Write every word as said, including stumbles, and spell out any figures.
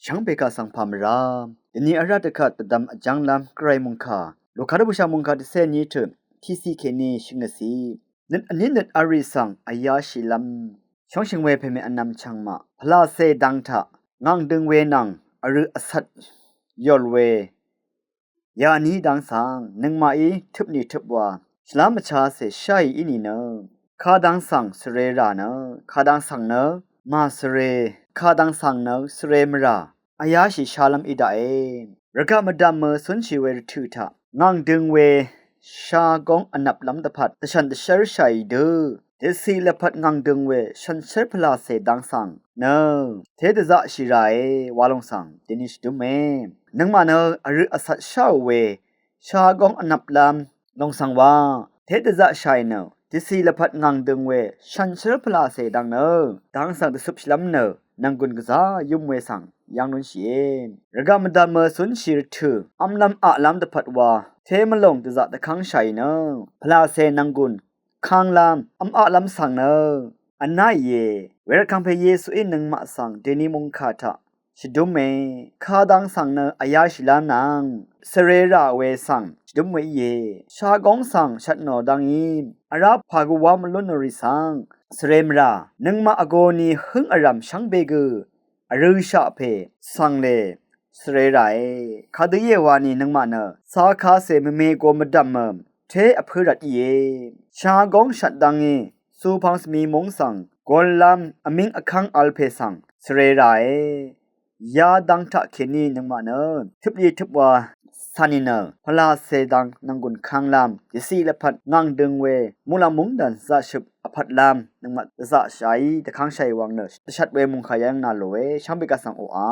shvngbe kaq svng pà mvrá. Dvni vrá dvkvt dvdvm vjv́nglv́m gvray mungkà, Luka dvbùshà mungkà dvcé ní tø, tiqciq kèní shvngøtciq. Nøt vní nøt v̄l rì svng vyáshìlv́m shóngshø̀ng we pèmè vnvm chv̀ng maq, pvlàcè dang taq ngàng døng we nvng vrø vcvt yòl we yaní dang svng nøngmaqí tøpnì tøpwa shvlá mvchacè sháì í nìnø, kadang svng svre rà nø, kadang svng nø màsvre, kadang svng nø svre mvrà vyáshì shálv́m í daqe. Rvgaq mvdv̀mø cúnshì we rvtø̀ taq ngàng døng we shagóng vnvplv́m dvpvt dvshv̀n dvshv́rshàì dø, dvciq lvpat ngàng døng we shànshér pvlàcè dang svng nø té dvzaqshì ràe wa lòng svng dèní shvdúme. Nøngmaq nø vrø vcvt sháò we shagóng vnvplv́m lòng svng wa té dvzaqshàì nø, dvciq lvpat ngàng døng we shànshér pvlàcè dang nø, dang svng dvcøpshìlv́m nø nv̀nggùn gvzá yǿm we svng yv́ng lúnshìe. Rvgaq mvdv̀mø cúnshì rvtø̀ v́mlv́m aqlv́m dvpvt wa té mvlòng dvzaq dvkv́ngshàì nø, pvlàcè nv̀nggùn kánglv́m v́m aqlv́m svng nø vnáìe. Wervt kangpe Yesuí nøngmaq svng dèní mungkà taq shvdúme. Kadang svng nø vyáshìlv́m nvng svre rà we svng shvdúm we íe. Shagóng svng shvtnò dv́ngí vrá pà gvwá mvlúnò rì svng svre mvrà, nøngmaq vgō ni hǿng vrv̀m shvngbe gø vrø̄shaq pè svng lè svre ràe. Kadø íe wani nøngmaq nø cakacè mvme go mvdv̀mø té vpǿ rvt íe. Shagóng shvt dv́ngí supvng svmi múng svng gollv́m vmíng vkv́ng vl pè svng svre ràe. Yadvng taqkèní nøngmaq nø tøplì tøpwa cà nìnø, pvlàcè dang nv̀nggùn kánglv́m dvciq lvpat ngàng døng we muqlàng mungdàn zaqshøp vpvtlv́m nøngmaq dvzaqshàí dvkv́ngshàì wvng nø dvshvt we mungkà yv́ng nà lòe. Shvngbe kaq svng oqà